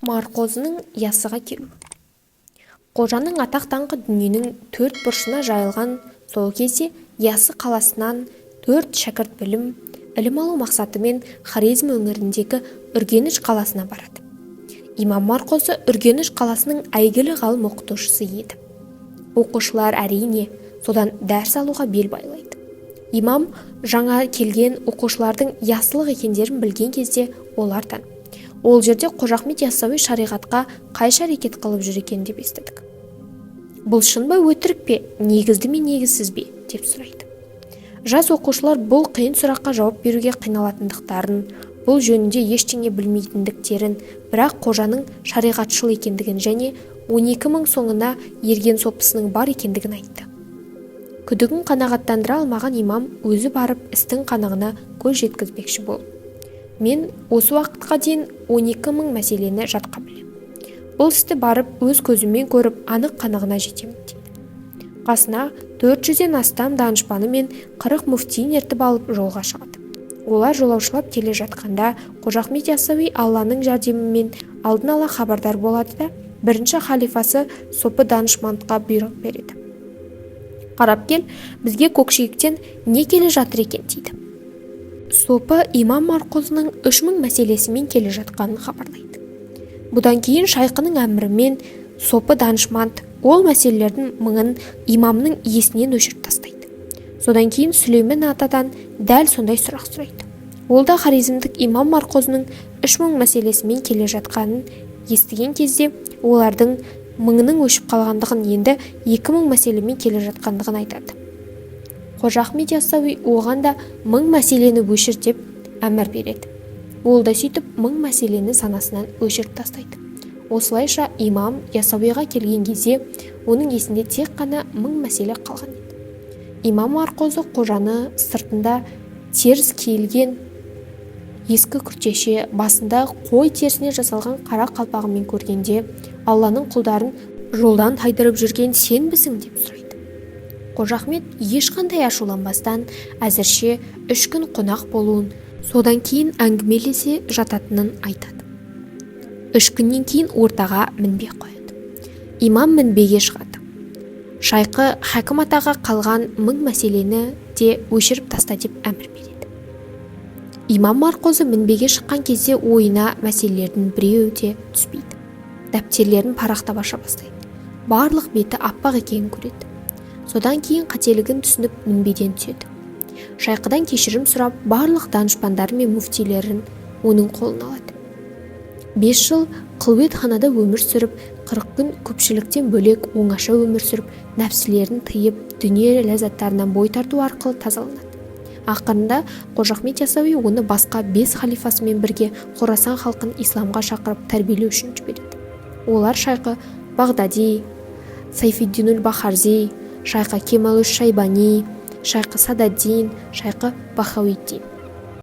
Марқозының Яссыға келуі. Қожаның атақ-даңқы дүниенің төрт бұрышына жайылған сол кезде Яссы қаласынан төрт шәкірт білім, ілім алу мақсатымен Хорезм өңіріндегі Үргеніш қаласына барады. Имам Марқозы Үргеніш қаласының әйгілі ғалым оқытушысы еді. Оқушылар, әрине, содан дәріс алуға бел байлайды. Имам жаңа келген оқушылардың яссылық екендерін білген кезде олардан: «Ол жерде Қожа Ахмет Яссауи шариғатқа қайшы әрекет қылып жүр екен деп естідік. Бұл шын ба, өтірік пе, негізді ме, негізсіз бе?» – деп сұрайды. Жас оқушылар бұл қиын сұраққа жауап беруге қиналатындықтарын, бұл жөнінде ештеңе білмейтіндіктерін, бірақ қожаның шариғатшыл екендігін және 12 мың соңына ерген сопысының бар екендігін айтты. Күдігін қанағаттандыра алмаған имам өзі барып, істің қанығына көз жеткізбекші болып: «Мен осы уақытқа дейін 12 мың мәселені жатқа білемін. Бұл істі барып өз көзіммен көріп, анық қанығына жетемін», – дейді. Қасына 400-ден астам данышпаны мен 40 мүфтиін ертіп алып, жолға шығады. Олар жолаушылап келе жатқанда, Қожа Ахмет Яссауи Алланың жәрдемімен алдын ала хабардар болады да, бірінші халифасы Сопы Данышмандқа бұйрық береді: «Қарап кел, бізге көкжиектен не келе жатыр екен?» – дейді. Сопы имам Марқозының 3000 мәселесімен келе жатқанын хабарлайды. Бұдан кейін шайқының әмірімен Сопы Данышманд ол мәселелердің мыңын имамның есінен өшіріп тастайды. Содан кейін Сүлеймен атадан дәл сондай сұрақ сұрайды. Ол да хорезмдік имам Марқозының 3000 мәселесімен келе жатқанын естіген кезде, олардың мыңының өшіп қалғандығын, енді 2000 мәселемен келе жатқандығын айтады. Қожа Ахмет Яссауи оған да 1000 мәселені өшір деп әмір береді. Ол да сөйтіп 1000 мәселені санасынан өшіріп тастайды. Осылайша, имам Яссауиға келген кезде оның есінде тек қана 1000 мәселе қалған еді. Имам Марқозы қожаны сыртында теріс киілген ескі күртеше, басында қой терісінен жасалған қара қалпағымен көргенде: «Алланың құлдарын жолдан тайдырып жүрген сенбісің?» – деп сұрайды. Қожа Ахмет ешқандай ашуланбастан, әзірше 3 күн қонақ болуын, содан кейін әңгімелесе жататынын айтады. 3 күннен кейін ортаға мінбе қояды. Имам мінбеге шығады. Шайқы Хәкім атаға қалған 1000 мәселені де өшіріп таста деп әмір береді. Имам Марқозы мінбеге шыққан кезде ойына мәселелердің біреуі де түспейді. Дәптерлерін парақтап аша бастайды. Барлық беті аппақ екенін көреді. Содан кейін қателігін түсініп, мінбеден түседі. Шайқыдан кешірім сұрап, барлық данышпандары мен мүфтилерін оның қолына алады. 5 жыл қылуетханада өмір сүріп, 40 күн көпшіліктен бөлек оңаша өмір сүріп, нәпсілерін тыйып, дүние ләззаттарынан бой тарту арқылы тазаланады. Ақырында Қожа Ахмет Яссауи оны басқа бес халифасымен бірге Хорасан халқын исламға шақырып, тәрбиелеу үшін жібереді. Олар: шайқы Бағдади, Сайфиддинул Бахарзи, шайқы Кемалуш Шайбани, шайқы Сададдин, шайқы Бахауиддин.